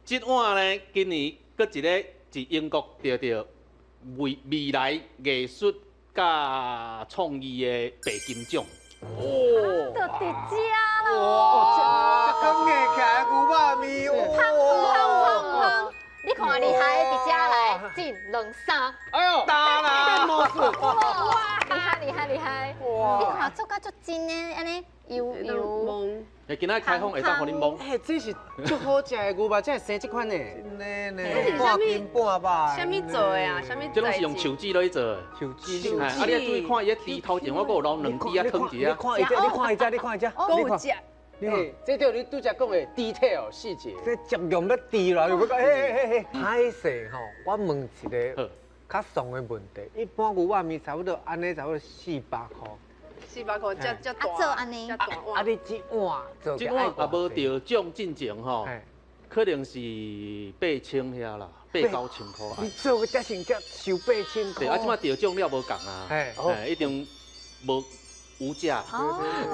這碗呢，今年閣一个佇英國得著未來藝術佮創意的白金獎。哦，就佇遮咯。哇，這剛硬起來牛肉麵，香香香香，你看厲害，佇遮來，一、兩、三，哎呦，打啦，變魔術，哇，厲害厲害厲害！哇，你看做甲足真的，按呢油油。欸，今仔開放會當予恁摸。欸，這是足好食的牛肉，才會生這款的。真的呢，這是半斤半肉。啥物做的啊？啥物？這攏是用樹脂落去做的。樹脂。啊，你愛注意看伊个豬頭前，我閣有留兩支啊，囥一下。你看伊這，你看伊這，你看伊這，閣有食。欸，這著你拄才講的 detail 細節。這食用欲豬啦，又欲講，嘿嘿嘿，歹勢吼，我問一个較俗的問題，一般牛肉麵差不多按呢，差不多400箍。 400箍，遮遮大。啊，做按呢。啊，你這碗做這碗也無得獎進前吼，可能是八千遐啦，八九千箍。你做個遮成才收八千箍。對，啊，這擺得獎了無仝啊，一定無無價。